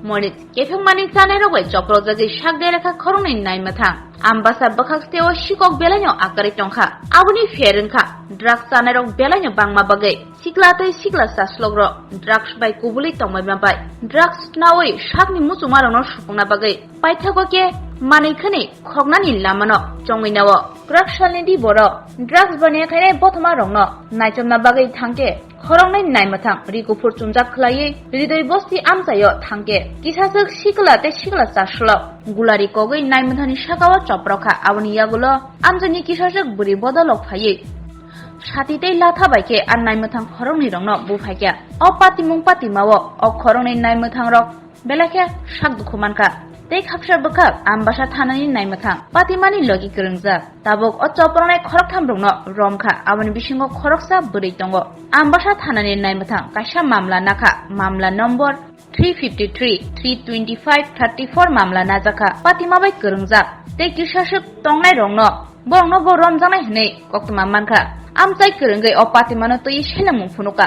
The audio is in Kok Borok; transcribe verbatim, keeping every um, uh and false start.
Monit kephengmani chanairok bai choprojagwi sak derakha khoroknwi naimwthang. Ambasa bwkhak steo sikok belaino akarwi tongkha. Aboni pher wngkha drugs chanairok belaino bangma bagwi sikla tei sikla chaslok rok drugs bai kubulwi tongbaima bai drugs nawi sakni muchungmarokno supungna bagwi paithago khe manwi khwnwi khoknani lamano chongwi nao. Kwrak salni di borok drugs baniya khainai bothoma rokno naichomna bagwi thangkhe khoroknwi naimwthang ri kuphur chumjak khwlaiwi Ridoi bosti amchaio thangkhe kisaswk sikla tei sikla chaslok gulari kogwi naimwthangni sakao choprokha. Aboni yagulo amchaini kisaswk bwrwi bodolok phaiwi sati tei latha bai khe a naimwthang khoroknwi rokno buphaikha. O patimung patimao o khoroknwi naimwthang rok belai khe sak dukhu mankha. Tei khaksa bwkhak Ambasa thanani naimwthang patimani logi kwrwngjak. Tabuk o chopronai khoroktham rokno romkha, aboni bisingo khoroksa bwrwi tongo. Ambasa thanani naimwthang kaisa mamla nakha, mamla number three fifty three, three twenty five, thirty four mamla najakha. Patima bai kwrwngjak tei kisaswk tongnai rokno borokno bo romjaknai hwnwi koktwma mankha. Amchai kwrwngwi o patimano twiwi selemung phunukha.